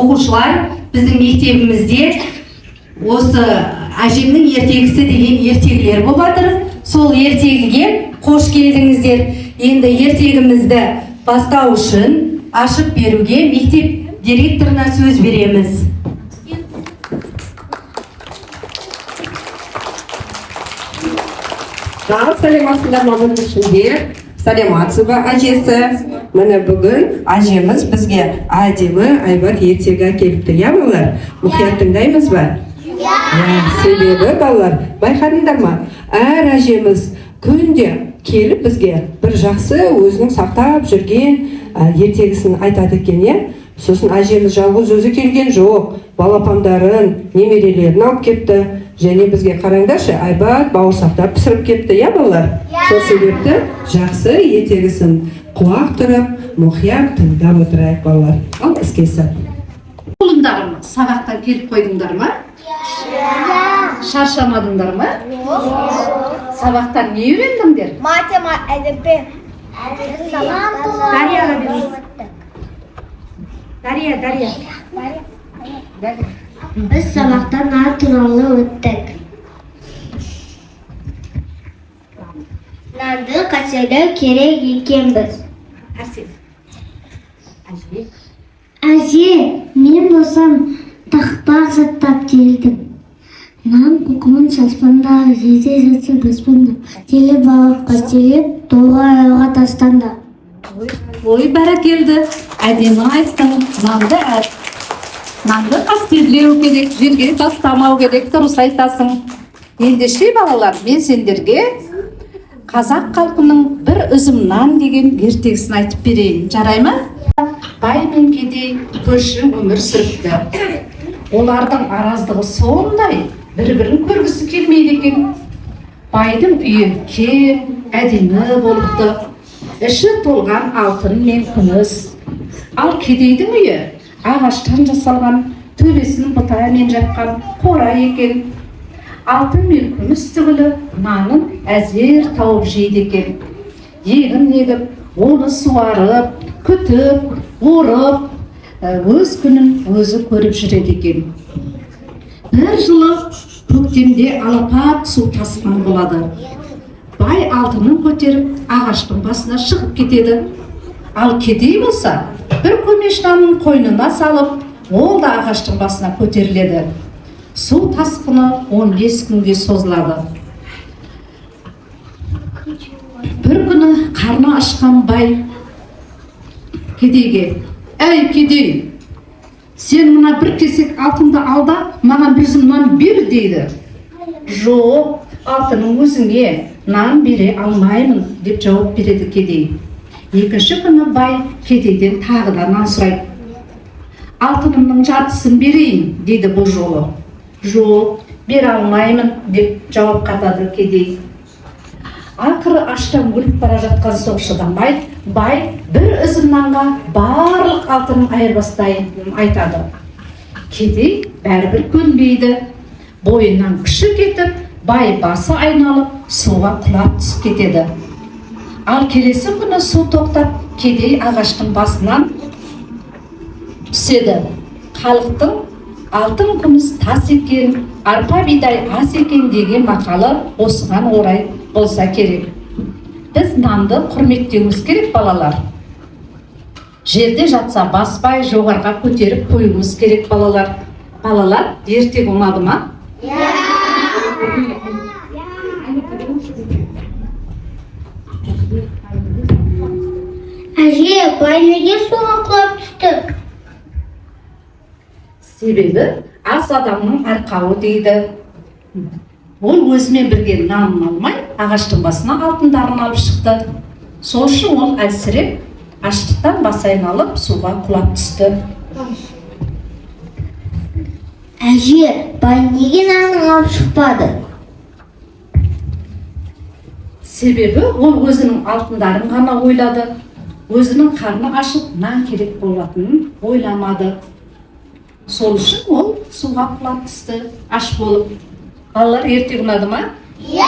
Оқушылар, біздің мектебімізде осы «Әжемнің ертегісі» деген ертегілер болып жатыр. Сол ертегіге қош келдіңіздер. Енді ертегімізді бастау үшін ашып беруге мектеп директорына сөз береміз. Ал, сәлеметсіңдер ма, бүлдіршіндер? Сәлеметсіз ба, әжесі? Міне, бүгін әжеміз бізге әдемі, әйбат ертегі әкеліпті, иә, балалар? Мұқият тыңдаймыз ба? Иә. Себебі, балалар, байқадыңдар ма, әр әжеміз күнде келіп бізге бір жақсы өзінің сақтап жүрген ертегісін айтады екен, иә? Сосын әжеміз жалғыз өзі келген жоқ, балапандарын, немерелерін алып кетті және бізге, қараңдаршы, әйбат бауырсақтар пісіріп кетті, иә, балалар? Сол себепті жақсы ертегісін құлақ түріп, мұқият тыңдап отырайық, балалар. Ал, іске сәт! Ұлымдарым, сабақтан келіп қойдыңдар ма? Шаршамадыңдар ма? Сабақтан не үйрендіңдер? Матема, әліппе. Дарияға беріңіз. Дария, Дария. Біз сабақтан нан туралы өттік. Нанды қастерлеу керек екенбіз. Арсен. Әже. Әже, мен болсам тақпақ жаттап келдім. Нан күміс аспанда, жерде жатса баспанда, телеп алып қастерлеп, тоғайға тастанда. Ой, бәрекелді, әдемі айттың. Нанды қастерлеу керек, жерге тастамау керек, дұрыс айтасың. Ендеше, балалар, мен сендерге қазақ халқының «Бір үзім нан» деген ертегісін айтып берейін, жарай ма? Бай мен кедей көрші өмір сүріпті. Олардың араздығы сондай, бір бірін көргісі келмейді екен. Байдың үйі кең, әдемі болыпты, іші толған алтын мен күміс. Ал кедейдің үйі ағаштан жасалған, төбесін бұтамен жапқан қора екен. Алтын мен күміс түгілі, нанын әзер тауып жейді екен. Егін егіп, оны суарып, күтіп, орып, өз күнін өзі көріп жүреді екен. Бір жылы көктемде алапат су тасқыны болады. Бай алтынын көтеріп, ағаштың басына шығып кетеді. Ал кедей болса, бір көмеш нанын қойнына салып, ол да ағаштың басына көтеріледі. Су тасқыны 15 күнге созылады. Бір күні қарны ашқан бай кедейге: «Әй, кедей, сен мына бір кесек алтынды ал да, маған бір үзім нан бер», – дейді. «Жоқ, алтының өзіңе, нан бере алмаймын», – деп жауап береді кедей. Екінші күні бай кедейден тағы да нан сұрайды. «Алтынымның жартысын берейін», – дейді бұл жолы. «Жоқ, бере алмаймын», – деп жауап қатады кедей. Ақыры аштан өліп бара жатқан соң шыдамай, бай бір үзім нанға барлық алтынын айырбастайтынын айтады. Кедей бәрібір көнбейді. Бойынан күші кетіп, бай басы айналып, суға құлап түсіп кетеді. Ал келесі күні су тоқтап, кедей ағаштың басынан түседі. Халықтың «Алтын күміс тас екен, арпа бидай ас екен» деген мақалы осыған орай болса керек. Біз нанды құрметтеуіміз керек, балалар. Жерде жатса баспай, жоғарыға көтеріп қоюымыз керек, балалар. Балалар, ертегі ұнады ма? Әже, бай неге суға құлап түсті? Себебі ас адамның арқауы дейді. Ол өзімен бірге нанын алмай, ағаштың басына алтындарын алып шықты. Сол үшін ол әлсіреп, аштықтан басы айналып, суға құлап түсті. Әже, бай неге нанын алып шықпады? Себебі ол өзінің алтындарын ғана ойлады, өзінің қарны ашып, нан керек болатынын ойламады. Сол үшін ол суға құлап түсті аш болып. Балалар, ертегі ұнады ма? Иә.